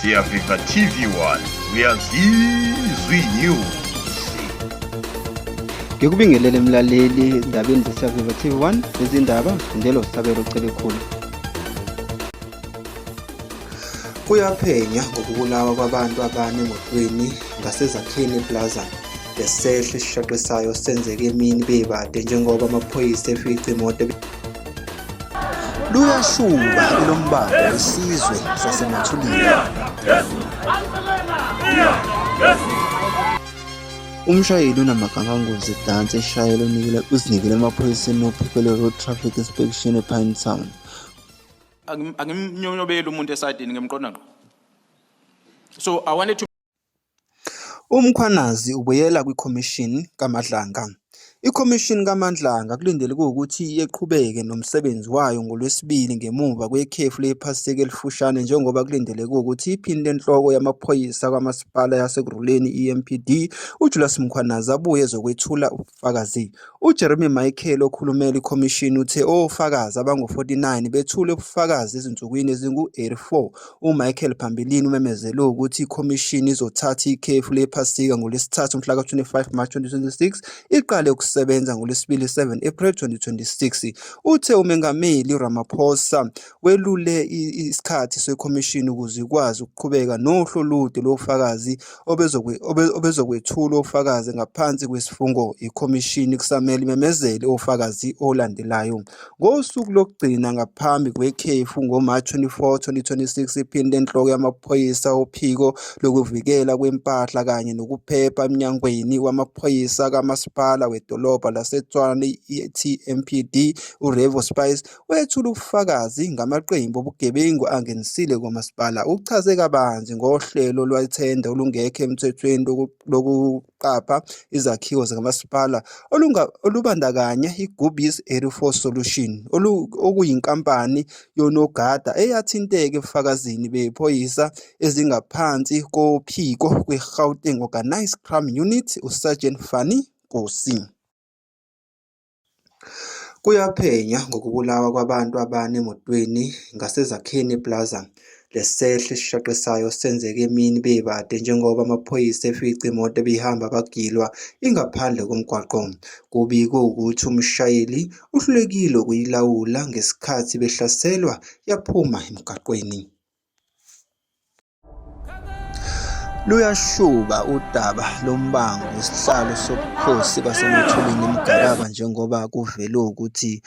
Siyaviva TV1 uyazizwa inews. Ngikubingelele mlaleli ezindabeni zeSiyaviva TV1 lezindaba zifundela uSabelo Celekhulu. Kuyaphenya ngokubulawa kwabantu abane emotweni ngaseZakheni Plaza. Lesehlo esishaqisayo senzeke emini bebade njengoba amaphoyisa efice imoto Luyashuba elombango wesizwe saseMathulini. Umshayeli unamagangangozi edansa eshayela unikele uzinikele emaphoyiseni ophiko lwe-Road Traffic Inspection ePinetown. Angimnyonyobeli umuntu esayidini ngimqonda ngqo. So I wanted to UMkhwanazi ubuyela kwiKhomishini kaMadlanga. IKhomishini kaMadlanga kulindeleke ukuthi iqhubeke nomsebenzi wayo ngoLwesibili ngemuva kwekhefu lePhasika elifushane njengoba kulindeleke ukuthi iPhini leNhloko yamaPhoyisa kaMasipala yaseKurhuleni i-EMPD, uJulius Mkhwanazi abuye ezokwethula ubufakazi. UJeremy Michael okhulumela ikhomishini uthe ofakazi abangu-49 bethule ubufakazi ezinsukwini ezingu-84. UMichael phambilini umemezele ukuthi ikhomishini izothatha ikhefu lePhasika ngoLwesithathu mhlaka 25 March 2026 iqale ukusebenza ngoLwesibili 7 April 2026. Uthe uMengameli Ramaphosa welule isikhathi sekhomishini ukuze ikwazi ukuqhubeka nohlu olude lofakazi obezokwethula ofakazi ngaphansi kwesifungo. Ikhomishini kusamele imemezele ofakazi olandelayo. Ngosuku lokugcina ngaphambi kwekhefu ngoMarch 24, 2026, iPhini leNhloko yamaPhoyisa oPhiko Lokuvikela Kwempahla kanye Nokuphepha eMnyangweni Wamaphoyisa kaMasipala weDolobha laseTshwane i-TMPD, uRevo Spice, wethula ubufakazi ngamaqembu obugebengu angenisile komasipala. Uchaze kabanzi ngohlelo lwethenda olungekho emthethweni lokuqapha izakhiwo zikamasipala olubandakanya iGubis 84 Solution, okuyinkampani yonogada eyathinteka ebufakazini bephoyisa ezingaphansi kophiko kwe-Gauteng Organised Crime Unit, uSergeant Fannie Nkosi. Kuyaphenya ngokubulawa kwabantu abane emotweni ngaseZakheni Plaza. Lesehlo esishaqisayo senzeke emini bebade njengoba amaphoyisa efice imoto ebihamba abagilwa ingaphandle komgwaqo. Kubikwe ukuthi umshayeli uhlulekile ukuyilawula ngesikhathi behlaselwa yaphuma emgaqweni. Luyashuba udaba lombango wesihlalo sobukhosi baseMathulini eMgababa njengoba kuvele ukuthi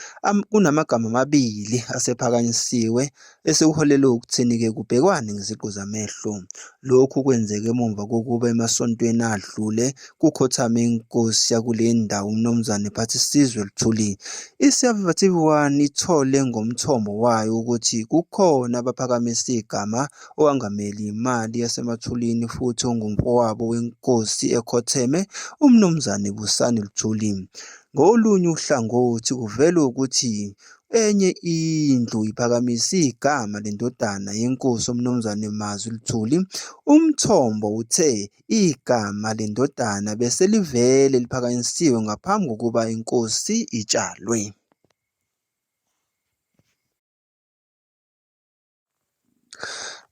kunamagama amabili asephakanyisiwe esekuholele ukutheni-ke kubhekwane ngeziqu zamehlo. Lokhu kwenzeke emumva kokuba emasontweni adlule kukhothame inkosi yakule ndawo uMnumzane Phathisizwe Luthuli. ISiyaviva TV One ithole ngomthombo wayo ukuthi kukhona abaphakamise igama owangamele imali yaseMathulini futhi ongumfowabo wenkosi ekhotheme uMnumzane Busani Luthuli. Ngolunye uhlangothi kuvele ukuthi enye indlu iphakamise igama lendodana yenkosi uMnumzane Mazwi Luthuli. Umthombo uthe igama lendodana beselivele liphakanyisiwe ngaphambi kokuba inkosi itshalwe.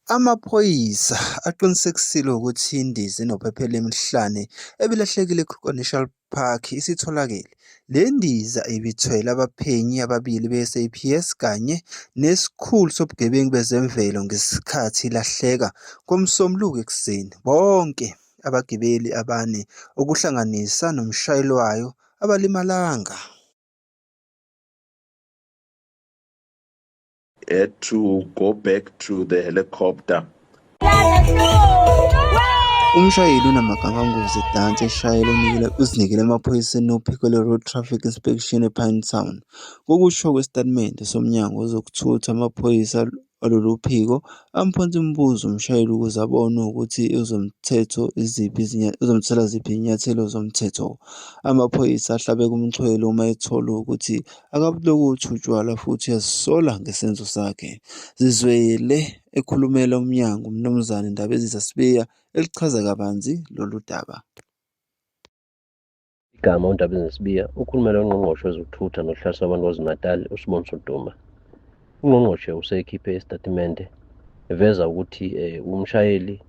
Amaphoyisa aqinisekisile ukuthi indiza enophephela emhlane ebilahlekile eKruger National Park isitholakele. Le ndiza ibithwele abaphenyi ababili be-SAPS kanye nesikhulu sobugebengu bezemvelo ngesikhathi ilahleka ngoMsombuluko ekuseni. Bonke abagibeli abane okuhlanganisa nomshayeli wayo abalimalanga. Had to go back to the helicopter. Umshayeli unamagangangozi edansa eshayela unikele uzinikele emaphoyiseni ophiko lwe-Road Traffic Inspection ePinetown. Ngokusho kwesitatimende soMnyango Wezokuthutha, amaphoyisa alolu phiko amphonsa imibuzo umshayeli ukuze abone ukuthi ezomthetho iziphi uzomthathela ziphi izinyathelo zomthetho. Amaphoyisa ahlabeke umxhwele uma ethola ukuthi Akabulokothi utshwala futhi uyazisola ngesenzo sakhe. Zizwele ekhulumela umnyango uMnumzane Ndabezitha Sibiya elichaza kabanzi lolu daba. Igama uNdabezitha Sibiya ukhulumela uNgqongqoshe wezokuThutha nokuHlaliswa Abantu KwaZulu-Natal uSiboniso Duma. UNgqongqoshe usekhiphe isitatimende Eveza ukuthi umshayeli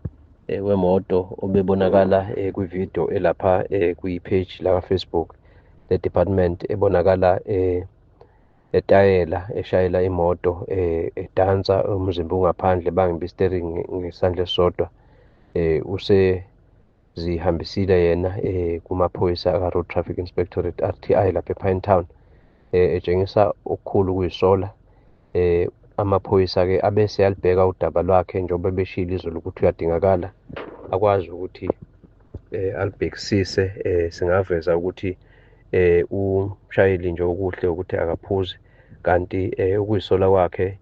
wemoto obebonakala kwividiyo elapha kwi-page laka-Facebook le-department ebonakala etayela eshayela imoto edansa umzimba ungaphandle bangimba i-steering ngesandla esisodwa usezihambisile yena kumaphoyisa aka-Road Traffic Inspectorate RTI lapha ePinetown etshengisa okukhulu ukuyisola. Amaphoyisa-ke abese yalibheka udaba lwakhe njengoba beshilo izolo ukuthi uyadingakala akwazi ukuthi alibhekisise. Singaveza ukuthi umshayeli nje okuhle ukuthi akaphuzi kanti ukuyisola kwakhe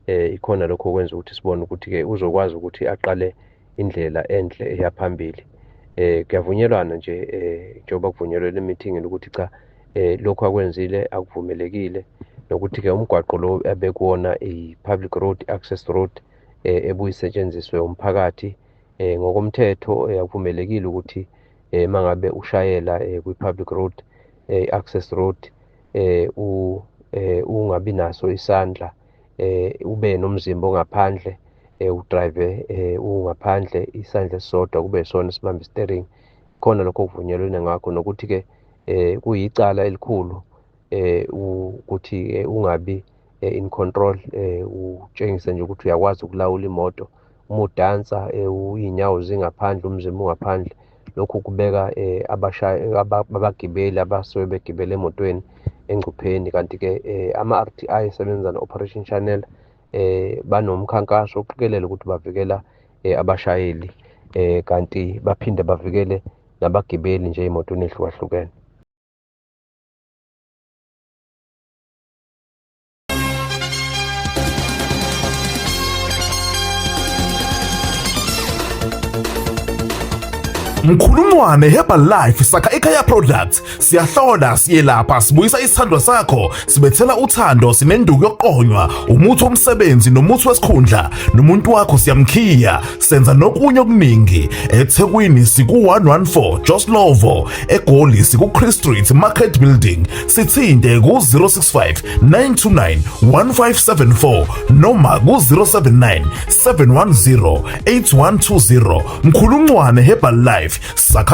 ikhona lokho okwenza ukuthi sibone ukuthi-ke uzokwazi ukuthi aqale indlela enhle eya phambili. Kuyavunyelwana nje njengoba kuvunyelwene emithingini ukuthi cha lokhu akwenzile akuvumelekile nokuthi-ke umgwaqo lo abekuwona i-public road access road ebuyisetshenziswe umphakathi ngokomthetho akuvumelekile ukuthi mangabe ushayela kwi-public road access road ungabi naso isandla ube nomzimba ongaphandle udrive ungaphandle isandla esisodwa kube isona esibamba i-steering. Khona lokho okuvunyelwene ngakho nokuthi-ke kuyicala elikhulu ukuthi ungabi in control utshengise nje ukuthi uyakwazi ukulawula imoto uma udansa iy'nyawo zingaphandle umzimba ungaphandle. Lokhu kubeka abagibeli abasuke begibele emotweni engcupheni. Kanti-ke ama-R_T_I esebenza no-Operation Shanela banomkhankaso oqikelela ukuthi bavikela abashayeli kanti baphinde bavikele nabagibeli nje ey'motweni ey'hlukahlukene. Mkhulungwane Herbal Life sakha ikhaya products siyahlola siyelapha sibuyisa isithandwa sakho sibethela uthando sinenduku yokuqonywa umuthi womsebenzi nomuthi wesikhundla nomuntu wakho siyamkhiya senza nokunye okuningi eThekwini siku-114 Joslovo eGoli siku-Chris Street Market Building sithinte ku-065 929 1574 noma ku-079 710 8120 Mkhulungwane Herbal Life sakha.